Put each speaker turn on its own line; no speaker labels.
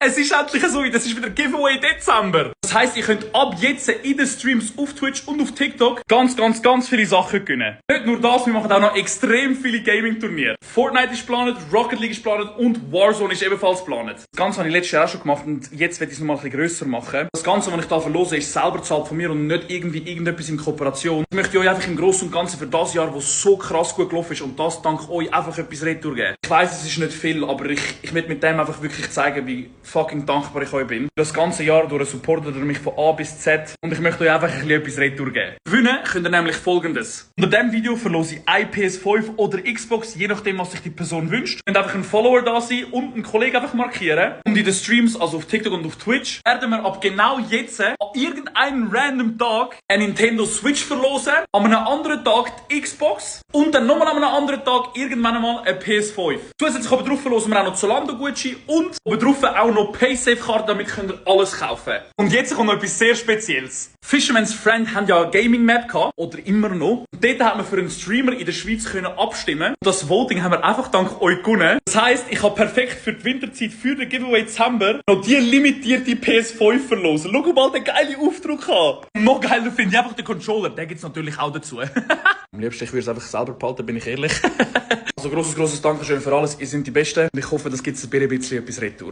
Es ist endlich so, das ist wieder Giveaway Dezember. Das heisst, ihr könnt ab jetzt in den Streams auf Twitch und auf TikTok ganz viele Sachen gewinnen. Nicht nur das, wir machen auch noch extrem viele Gaming-Turniere. Fortnite ist geplant, Rocket League ist geplant und Warzone ist ebenfalls geplant. Das Ganze habe ich letztes Jahr auch schon gemacht und jetzt werde ich es noch mal ein bisschen grösser machen. Das Ganze, was ich da verlose, ist selber gezahlt von mir und nicht irgendwie irgendetwas in Kooperation. Ich möchte euch einfach im Großen und Ganzen für das Jahr, das so krass gut gelaufen ist und das dank euch, einfach etwas retour geben. Ich weiss, es ist nicht viel, aber ich möchte mit dem einfach wirklich zeigen, wie fucking dankbar ich euch bin. Das ganze Jahr durch supportet ihr mich von A bis Z und ich möchte euch einfach ein bisschen etwas retour geben. Gewinnen könnt ihr nämlich Folgendes. Unter diesem Video verlose ich eine PS5 oder Xbox, je nachdem, was sich die Person wünscht. Ihr könnt einfach ein Follower da sein und einen Kollegen einfach markieren. Und in den Streams, also auf TikTok und auf Twitch, werden wir ab genau jetzt an irgendeinem random Tag eine Nintendo Switch verlosen, an einem anderen Tag die Xbox und dann nochmal an einem anderen Tag irgendwann einmal eine PS5. Zusätzlich aber drauf verlosen wir auch noch Zalando-Gutschein und oben drauf auch noch Paysafe-Karte, damit könnt ihr alles kaufen. Und jetzt kommt noch etwas sehr Spezielles. Fisherman's Friend haben ja eine Gaming-Map gehabt, oder immer noch. Und dort hat man für einen Streamer in der Schweiz können abstimmen. Und das Voting haben wir einfach dank euch gewonnen. Das heisst, ich habe perfekt für die Winterzeit, für den Giveaway Dezember, noch die limitierte PS5 verlosen. Schau mal, den geilen Aufdruck an. Und noch geiler finde ich einfach den Controller. Den gibt es natürlich auch dazu. Am liebsten, ich würde es einfach selber behalten, bin ich ehrlich. Also grosses Dankeschön für alles. Ihr seid die Besten. Und ich hoffe, das gibt es ein bisschen etwas retour.